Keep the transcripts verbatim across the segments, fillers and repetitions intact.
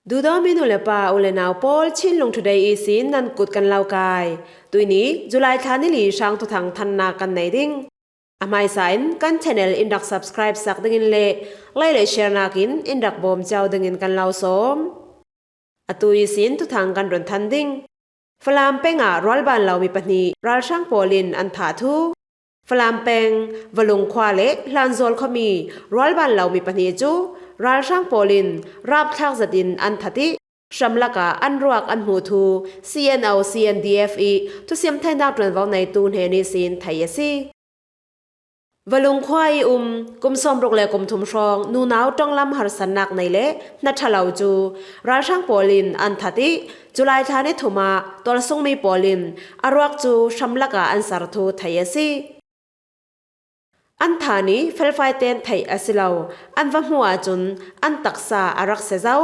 Duhdawm mi nu le pa, u le nau pawl, Chinlung Today ihsin nan kut kan lo kai. Tuini July thla ni li hrang thuthang thanna kan nei ding. A hmaisa in kan channel in rak subscribe sak dingin le like le share nakin in rak bawm ciau dingin kan lo sawm. Atu ihsin thuthang kan run than ding. Falam pengah rualban lo mi pahnih ralhrang pawl in an thah thu. Falam peng Valung khua le Hlanzawl khuami rualban lo mi pahnih cu ralhrang pawl in rapthlak zetin an that ih, hramlak ah an ruak an hmuh thu C N O C N D F ih thusim theinak ṭuanvo neitu hnen ihsin thei a si. Valung khua ih um kum sawmruk le kum thum hrawng nunau ṭonglam harsatnak nei le hna ṭha lo cu ralhrang pawl in an that ih, July thla ni thum ah tualsungmi pawl in a ruak cu hramlak ah an sar thu thei a si. An tha ni felfai ten theih a si lo, an va hmuh ahcun an taksa a rak si zo.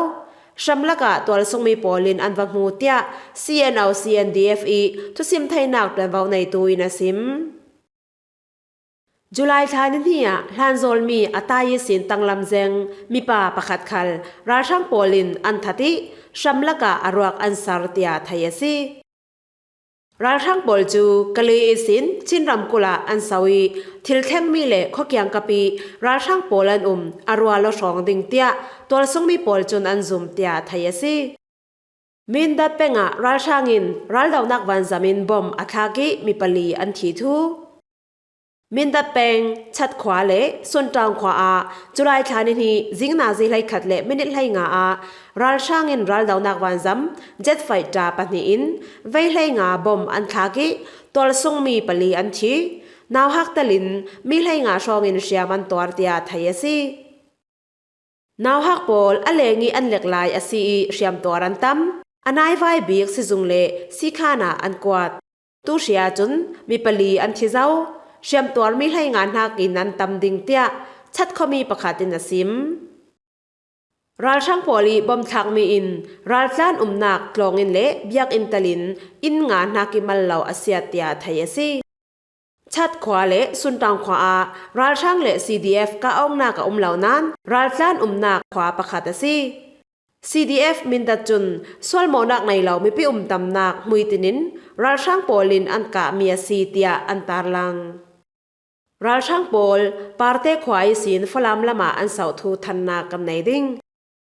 Hramlak ah tualsungmi pawl in an va hmu, tiah C N O C N D F ih thusim theinak ṭuanvo neitu in a sim. July thla ni hnih ah Hlanzawl mi a tai ihsin tanglam zeng mipa pakhat khal ralhrang pawl in an that ih, hramlak ah a ruak an sar, tiah thei a si. Ralhrang pawl cu Kale ihsin Chin ramkulh ah an so ih, thil thlengmi le khuakiang kap ih ralhrang pawl an um, a rual aw hrawng ding tiah tualsungmi pawl cun an zum, tiah thei a si. Mindat peng ah ralhrang in raldonak vanzam in bom a thlak ih mi pali an thi thu. Mindat peng Chat khua le Suntaung khua ah July thla ni hnih zing nazi hleikhat le minit hleinga ah ralhrang in raldonak vanzam jet fighter pahnih in vei hleinga bom an thlak ih tualsungmi pali an thi. Nauhak telin mi hleinga hrawngin hriam an tuar, tiah thei a si. Nauhak pawl a leng ih an lek lai a si ih hriamtuar an tam. A naivai bik sizung le sikhan ah an kuat. Tu hri ahcun mi pali an thi zo. Hriamtuar mi hleinga hnakin an tam ding, tiah Chat khuami pakhat in a sim. Ralhrang pawl ih bom thlakmi in raltlan umnak tlawng in le biakinn telin inn nga hnak ih mal lo a siat, tiah thei a si. Chat khua le Suntaung khua ah ralhrang le C D F kah awknak a um lo nain raltlan umnak khua pakhat a si. C D F Mindat cun sualmawhnak nei lo mipi umtamnak hmuitin in ralhrang pawl in an kahmi a si, tiah an tarlang. Ralhrang pawl Parte khua ihsin Falam lamah an sauh thu thannak kan nei ding.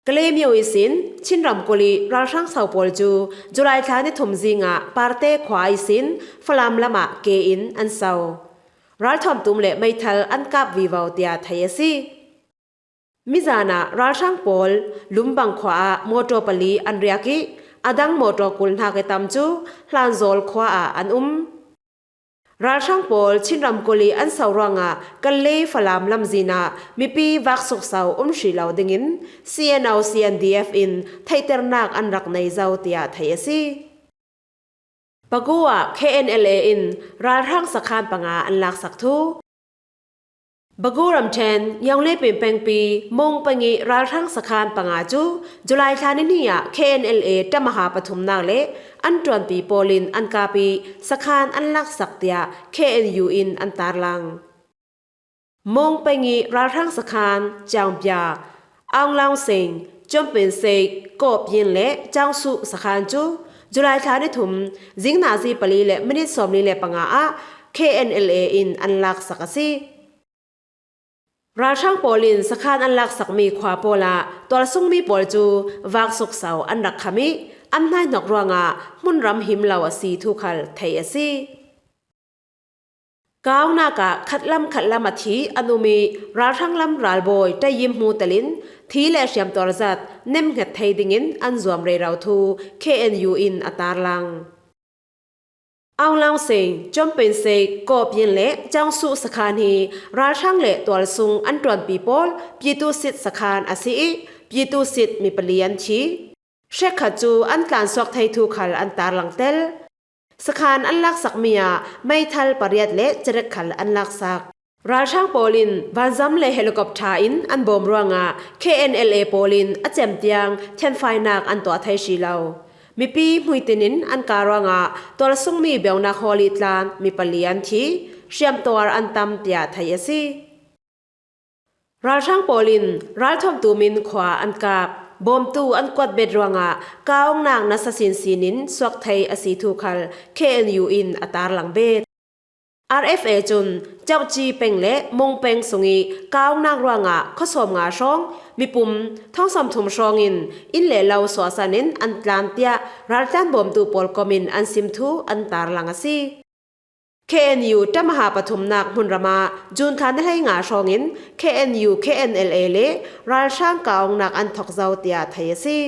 Kale myo ihsin Chin ramkulh ih ralhrang sau pawl cu July thla ni thum zing ah Parte khua ihsin Falam lamah ke in an sau. Ralthuam tum le meithal an kap vivo, tiah thei a si. Mizan ah ralhrang pawl Lumbang khua ah mawṭaw pali an riak ih, a dang mawṭaw kul hnak ih tam cu Hlanzawl khua ah an um. Ralhrang pawl Chin ramkulh ih an so ruangah Kale Falam lamzin ah mipi vaksuk so um hrih lo dingin C N O C N D F in theihternak an rak nei zo, tiah thei a si. Bago ah K N L A in ralhrang sakhan panga an laksak thu. Bago ramṭhen Yongle pin pengpi Mong peng ih ralhrang sakhan panga cu July thla ni hnih ah K N L A ṭamaha pathumnak le an ṭuanpi pawl in an kap ih sakhan an laksak, tiah K N U in an tarlang. Mong peng ih ralhrang sakhan Ciangbia, Aung Laung Sing, Cumpin Sek, Kawpyin le Cangsu sakhan cu July thla ni thum zing nazi pali le minit sawmli le panga ah K N L A in an laksak a si. Ralhrang pawl in sakhan an laksakmi khua pawl ah tualsungmi pawl cu vaksuk so an rak kham ih an hnaihnok ruangah hmunram him lo a si thu khal thei a si. Kaunak ah khatlam khatlam a thi an um ih ralhrang lam ralbawi Ṭayim hmu telin thi le hriamtuar zat nemhnget thei dingin an zuam rero thu K N U in a tarlang. Aung Laung Sing, Cumpin Sek, Kawpyin le Cangsu sakhan hi ralhrang le tualsung an ṭuanpi pawl Pyitusit sakhan a si ih Pyitusit mi pali an thi. Hrekkhat cu an tlansuak thei thu khal an tarlang tel. Sakhan an laksakmi ah meithal pariat le cerek khal an laksak. Ralhrang pawl in vanzam le helicopter in an bawm ruangah K N L A pawl in a cem tiang thianfainak an tuah thei hrih lo. Mipi hmuitin in an kah ruangah tualsungmi beunak hawl ih tlan mi pali an thi, hriamtuar an tam, tiah thei a si. Ralhrang pawl in ralthuam tum in khua an kap. Bawmtu an kuat bet ruangah kaungnak nasa sinsin in suak thei a si thu khal K N U in a tarlang bet. R F A cun Chauchi peng le Mung peng sung i kaungnak ruangah khuasawm nga hrawng, mipum thong sawmthum hrawng in inn le lo suahsan in an tlan tiah raltlan bawmtu pawl kom in an sim thu an tarlang a si. K N U tamaha pathumnak hmunram ah June thla ni hleinga hrawngin K N U, K N L A le ralhrang kaungnak an thok zo tiah thei a si.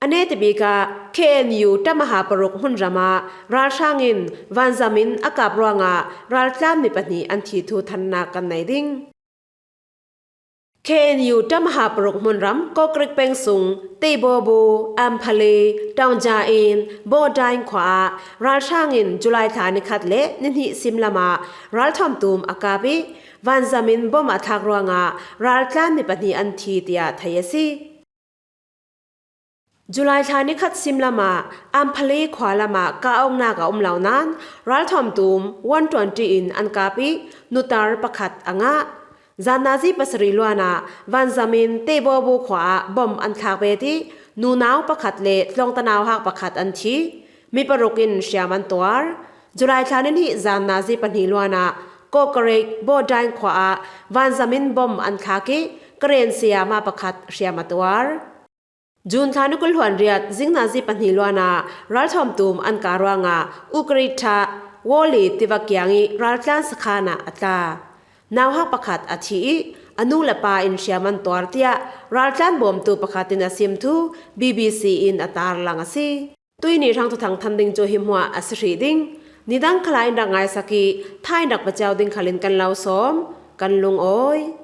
A netibik ah K N U tamaha paruk hmunram ah ralhrang in vanzam in a kap ruangah raltlan mi pahnih an thi thu thannak kan nei ding. K N U tamaha paruk hmunram Kokrik peng sung Teibobu, Amphale, Taungja-in, Bawdain khua ah ralhrang in July thla ni khat le ni hnih simlam ah ralthuam tum a kap i vanzam in bom a thlak ruangah raltlan mi pahnih an thi tiah thei a si. July thla ni khat simlam ah Amphale khua lam ah kaungnak a um lo nain ralthuam tum one twenty in an kap i nutar pakhat a ngah. Zan nazi pasarih luan ah vanzam in Teibobu khua ah bom an thlak bet i nunau pakhat le tlawngta nauhak pakhat an thi. Mi paruk in hriam an tuar. July thla ni hnih zan nazi pahnih luan ah Kokrik Bawdain khua ah vanzam in bom an thlak i Karen sayama pakhat hriam a tuar. June thla ni kul hluan riat zing nazi pahnih luan ah ralthuam tum an kap ruangah Ukritha Woli tiva kiang i raltlan sakhan ah a tla. Nauhak pakhat a thi i a nu le pa in hriam an tuar tiah raltlan bawmtu pakhat in a sim thu B B C in a tarlang a si. Tuihni hrang thuthang than ding cu hi hmuah a si hrih ding. Nidang khalah in rak ngaisak i tha in rak pacau ding khal in kan lo sawm, kan lungawi.